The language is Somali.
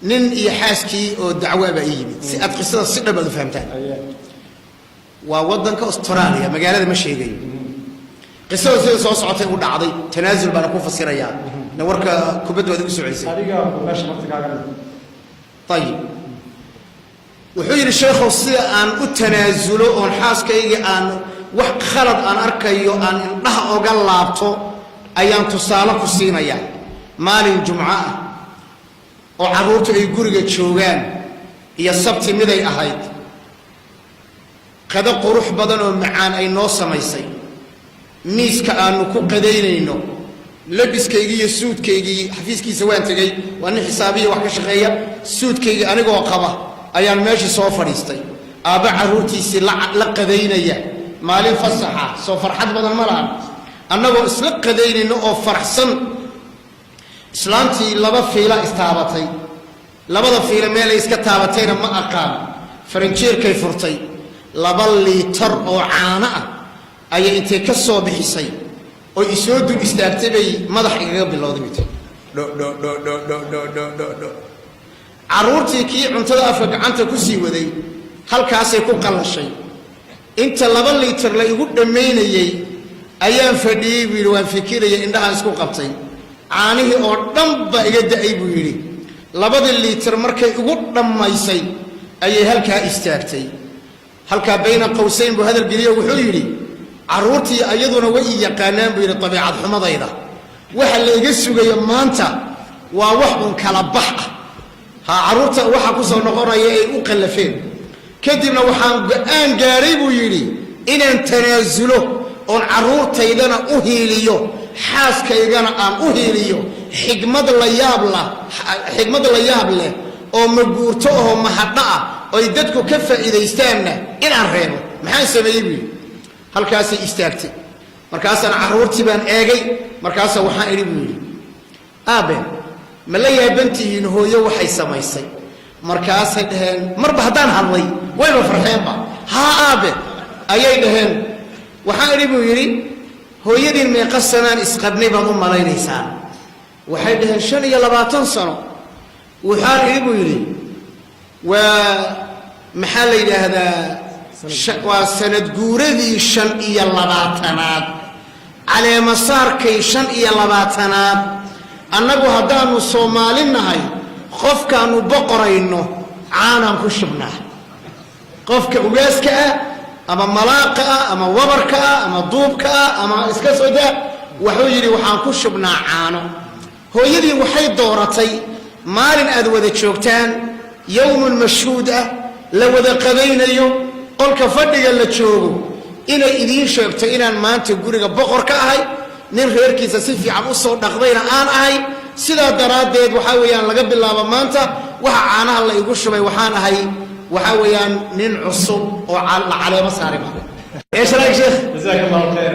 Nin iyo xaaskii oo dacwaa baa ii yimid, si aad qisada si dhab aad u fahamtaan. Waa waddanka Australia, magaalada ma sheegayo. Qisada sida soo socotay u dhacday, tanaasul baana ku fasirayaa na warka kubadda waad igu soo celisay. Adiga meesha marti kaaga dhig. Ayib, wuxuu yidhi: "Sheekhow, sida aan u tanaasulo oon xaaskayga aan wax khalad aan arkayo aan indhaha oga laabto ayaan tusaale ku siinayaa. Maalin jumco ah oo carruurtu ay guriga joogaan iyo sabti miday ahayd, qado qurux badan oo macaan ay noo samaysay, miiska aanu ku qadaynayno, labiskaygii iyo suudkaygii, xafiiskiisa waan tegey, waa nin xisaabiya wax ka shaqeeya, suudkaygii anigoo qaba ayaan meeshii soo fadhiistay. Aabba carruurtiisii la qadaynaya maalin fasaxa, soo farxad badan ma lahan? Annagoo isla qadaynayno oo faraxsan, islaantii laba fiila istaabatay. Labada fiila meelay iska taabatayna ma aqaan. Faranjeerkay furtay, 2 liitar oo caano ah ayay intay ka soo bixisay oo isoo dul istaagtay bay madax igaga bilowday. Bay tiri: 'Dho dho dho dho dho dho dho dho dho.' Carruurtii, kii cuntada afka gacanta ku sii waday, halkaasay ku qallashay. Inta 2 liitar la igu dhammaynayey ayaan fadhiyey," buu yidhi. "Waan fikiraya, indhahaan isku qabtay, caanihii oo dhan baa iga da'ay," buu yidhi. "Labadii liitar markay igu dhammaysay ayay halkaa istaagtay." Halkaa bayna qowsayn buu hadal geliyo. Wuxuu yidhi: "Carruurtii ayaduna way i yaqaanaan," buu yidhi, "dabiicad xumadayda. Waxa la iga sugayo maanta waa wax uun kala bax ah. Ha carruurta waxa ku soo noqonaya ay u qallafeen. Kadibna waxaan go'aan gaadhay," buu yidhi, "inaan tanaasulo oon carruurtaydana u hiiliyo, xaaskaygana aan u hiiliyo. Xigmad la yaab lah, xigmad la yaab leh oo maguurto oo mahadho ah oy dadku ka faa'iidaystaanna inaan reebo. Maxaan sameeyey?" buu yidhi. "Halkaasay istaagtay. Markaasaan carruurtii baan eegay. Markaasa waxaan idhi," buu yidhi, "aabe, ma la yaabantihiin hooyo waxay samaysay?" Markaasay dhaheen, marba haddaan hadlay wayba farxeenba. 'Haa aabe,' ayay dhaheen. 'Waxaan idhi,' buu yidhi, 'hooyadiin meeqa sanaan isqabnay baad u malaynaysaan?' Waxay dhaheen, 25 sano. 'Waxaan idhi,' buu yidhi, 'waa maxaa la yidhaahdaa, waa sanad guuradii 25aad, caleemasaarkay 25aad. Annagu haddaannu Soomaali nahay, qofkaannu boqorayno caanaan ku shubnaa. Qofka ugaaska ah ama malaaqa ah ama wabarka ah ama duubka ah ama iska soo daa,' wuxuu yidhi, 'waxaan ku shubnaa caano. Hooyadii waxay dooratay maalin aad wada joogtaan, yowmun mashhuud ah, la wada qadaynayo, qolka fadhiga la joogo, inay idiin sheegto inaan maanta guriga boqor ka ahay, nin reerkiisa si fiican u soo dhaqdayna aan ahay. Sidaa daraaddeed waxaa weeyaan laga bilaabo maanta waxa caanaha la igu shubay, waxaan ahay waxaa weeyaan nin cusub oo la caleemo saaray.' Baa eesh raayik, sheekh?" Jazaak Allahu khayr.